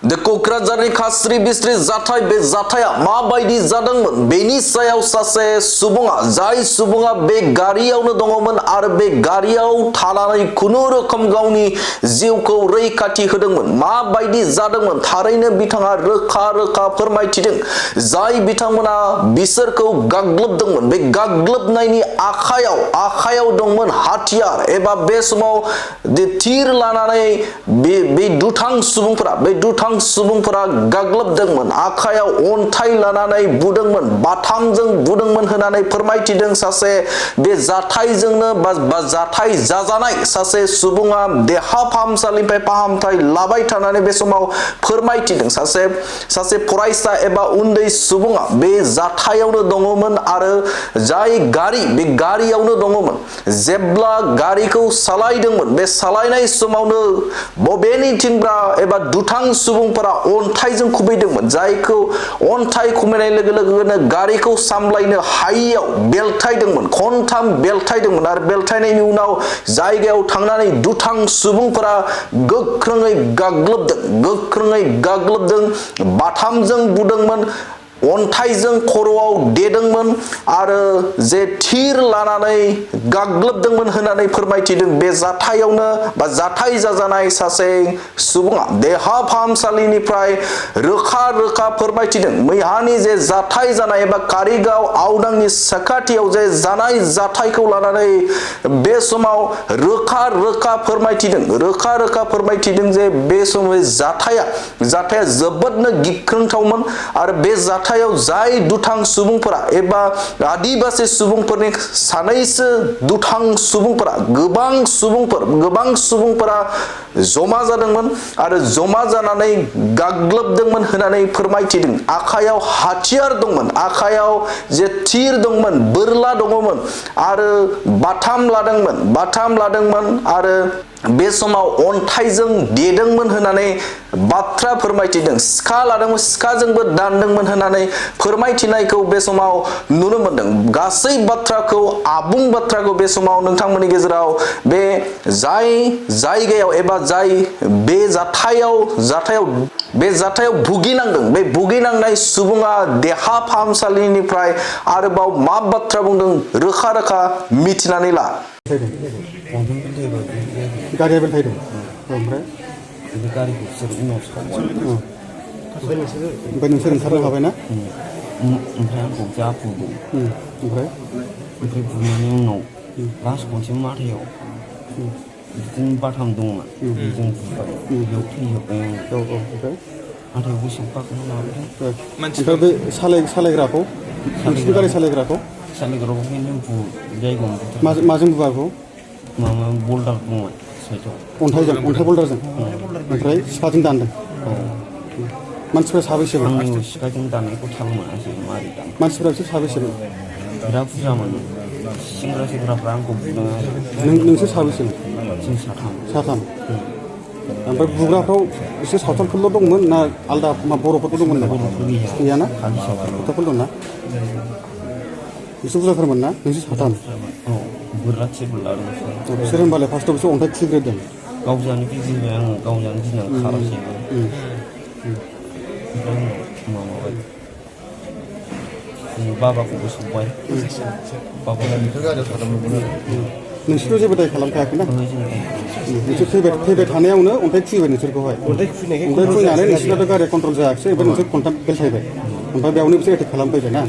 The Kokrajhar Khasri Bisri Jathai be Jathaya माबायदि जादोंमोन बेनि सायाव सासे सुबुङा जाय सुबुङा बे गारियावनो दङमोन आरो बे गारियाव थानानै खुनु रोखोम गावनि जिउखौ रैखाथि होदोंमोन माबायदि जादोंमोन थारैनो बिथाङा रोखा रोखा फोरमायथिदों जाय बिथांमोना बिसोरखौ गाग्लोबदोंमोन बे गाग्लोबनायनि आखायाव दंमोन हाथियार एबा बे समाव थिर लानानै बे दुथां सुबुंफोरा गाग्लोबदोंमोन आखायाव अन्थाइ लानानै बुदोंमोन बाथामजों बुदोंमोन होननानै फोरमायथिदों सासे बे जाथायजोंनो बा जाथाय जाजानाय सासे सुबुङा देहा फाहामसालिनिफ्राय फाहामथाय लाबाय थानानै बे समाव फोरमायथिदों सासे फरायसा एबा उन्दै सुबुङा बे जाथायावनो दङमोन आरो जाय बे गारियावनो दङमोन जेब्ला गारिखौ सालायदोंमोन बे सालायनाय समावनो बबेनिथिंब्रा एबा दुथां सुबुंफोरा अन्थाइजों खुबैदोंमोन जायखौ अन्थाइ खुबैनाय लोगो लोगोनो गारिखौ सामलायनो हायैयाव बेलथायदोंमोन खनथाम बेलथायदोंमोन आरो बेलथायनायनि उनाव जायगायाव थांनानै दुथां सुबुंफोरा गोख्रोङै गाग्लोबदों बाथामजों बुदोंमोन अन्थाइजों खर'आव देदोंमोन आरो जे थिर लानानै गाग्लोबदोंमोन होननानै फोरमायथिदों बे जाथायावनो बा जाथाय जाजानाय सासे सुबुङा देहा फाहामसालिनिफ्राय रोखा फोरमायथिदों मैहानि जे जाथाय जानाय एबा कारिगाव आवदांनि साखाथियाव जे जानाय जाथायखौ लानानै बे समाव रोखा फोरमायथिदों जे बे समाव जाथाया जोबोदनो गिख्रंथावमोन आरो बे जाथायाव जाय दुथां सुबुंफोरा एबा आदिबासी सुबुंफोरनि सानैसो दुथां सुबुंफोरा गोबां सुबुंफोरा जमा जादोंमोन आरो जमा जानानै गाग्लोबदोंमोन होननानै फोरमायथिदों आखायाव हाथियार दंमोन आखायाव जे थिर दंमोन बोरला दङमोन आरो बाथाम लादोंमोन आरो बे समाव अन्थाइजों देदोंमोन होननानै बाथ्रा फोरमायथिदों सिखा लादोंमोन सिखाजोंबो दानदोंमन होननानै फोरमायथिनायखौ बे समाव नुनो मोनदों गासै आबुं बाथ्राखौ बे समाव नोंथांमोननि गेजेराव बे जाय जायगायाव एबा जाय बे जाथायाव भुगिनांदों बे भुगिनांनाय सुबुङा देहा फाहामसालिनिफ्राय आरोबाव मा बाथ्रा बुंदों रोखा मिथिनानै ला गारिया बेलथायदों ओमफ्राय गारिखौ बिसोर उनाव सावो ओमफ्राय नोंसोर ओंखारनो हाबायना ओमफ्राय आंखौ जा बुदों ओमफ्राय बुनायनि उनाव लास्ट खनसे माथायाव बिदिनो बाथाम दंमोन बेजों बुबाय बेयाव थैजोब्बाय आङो ओमफ्राय नाथाय बेसेबां लाबोदों ओमफ्राय बे सालायग्राखौ नोंसिनि गारि सालायग्राखौ जायगायाव माजों बुवाखौ माबा बल्डार दंमोन साइडआव अन्थाइ बल्डारजों ओमफ्राय सिखाजों दानदों मानसिफ्रा साबैसेमोन आंनि सिखाजों दाननायखौ थाल मोनासै मारै दान मानसिफ्रा बिसोर साबैसेमोन बिराद बुरजामोन सेंग्राफ्रा आंखौ बुदों आरो नोंसोर साबैसेमोन जों साथाम ओमफ्राय बुग्राफ्राव एसे सावथालफोरल' दंमोन ना आलदा बर'फोरबो दंमोन गैयाना सावथालफोर दंना एसे बुरजाफोरमोन ना नोंसोर साथाम बिसोर होनबालाय फार्स्टआव बिसोर अन्थाइ खुबैग्रोदों गावजानो गिदिंबाय आङो गावजानो गिनानै खारासैबो ओमफ्राय माबाबाय बाबाखौबो सौबाय नोंसोरथ' जेबो दाय खालामखायाखैना नोंसोर फैबाय थानायावनो अन्थाइ खुबैबाय नोंसोरखौहाय अन्थाइ खुबैनानै नोंसोरनाथ' गारिया कन्ट्रल जायाखिसै ओमफ्राय नोंसोर खनथाम बेलथायबाय ओमफ्राय बेयावनो बिसोर एटेक खालामफैबाय ना